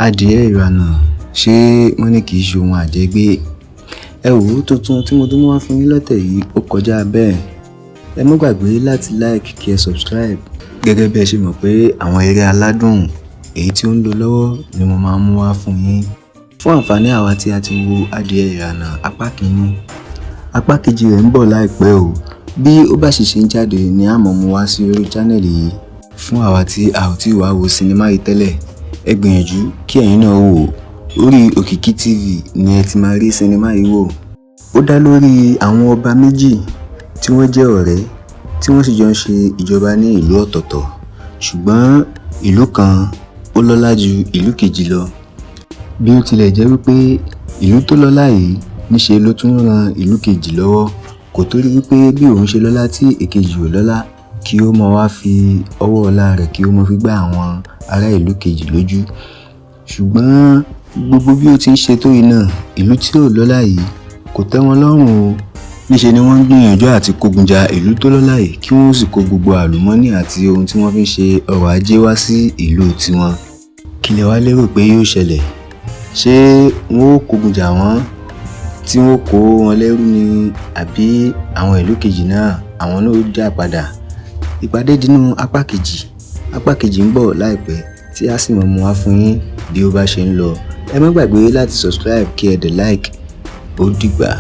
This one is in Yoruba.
Adìẹ ìrànà, ṣé wọ́n ní kì í ṣe ohun àjẹgbé? Ẹ wò ó, tuntun tí mo tún mú wá fún yín lọ́tẹ̀ yìí, ó kọjá bẹ́ẹ̀. Ẹ má gbàgbé láti like, kí ẹ subscribe. Gẹ́gẹ́ bí ẹ ṣe mọ̀ pé àwọn eré aládùn èyí tí ó ń lọ lọ́wọ́ ni mo máa ń mú wá fún yín. Fún àǹfààní àwa tí a ti wo Adìẹ Ìrànà apá kìíní, apá kejì rẹ̀ ń bọ̀ láìpẹ́ o. Bí ó bá sì ṣe ń jáde ni a máa mú wá sí orí channel yìí. Fún àwa tí a ò tí wá wo sinimá yìí tẹ́lẹ̀, ẹ gbìyànjú kí ẹ̀yin náà wò ó. Orí Òkìkí TV ni ẹ ti máa rí sinimá yìí wò. Ó dá lórí àwọn ọba méjì tí wọ́n jẹ́ ọ̀rẹ́, tí wọ́n sì jọ ń ṣe ìjọba ní ìlú ọ̀tọ̀ọ̀tọ̀, ṣùgbọ́n ìlú kan ó lọ́lá ju ìlú kejì lọ. Bí ó tilẹ̀ jẹ́ wípé ìlú tó lọ́lá yìí níṣe ló tún ran ìlú kejì lọ́wọ́, kò torí wípé bí òun ṣe lọ́lá tí èkejì ò lọ́lá kí ó máa wá fi ọwọ́ ọlá rẹ̀ kí ó máa fi gbá àwọn ará ìlú kejì lójú. Ṣùgbọ́n gbogbo bí ó ti ń ṣe tó yìí náà, ìlú tí ò lọ́lá yìí kò tẹ́ wọn lọ́rùn o. Níṣe ni wọ́n ń gbìyànjú àti kógun ja ìlú tó lọ́lá yìí, kí wọ́n sì kó gbogbo àlùmọ́nì àti ohun tí wọ́n fi ń ṣe ọrọ̀ ajé wá sí ìlú tiwọn. Kí lẹ wá lérò pé yóò ṣẹlẹ̀? Ṣé wọn ó kógun jà wọ́n tí wọ́n kó wọn lẹ́rú ni, àbí àwọn ìlú kejì náà, àwọn náà ó jà padà? Ìpàdé dínú apá kejì. Apá kejì ń bọ̀ láìpẹ́ tí a sì máa mú wá fún yín bí ó bá ṣe ń lọ. Ẹ má gbàgbé láti subscribe, kí ẹ dẹ̀ like. Ó dìgbà.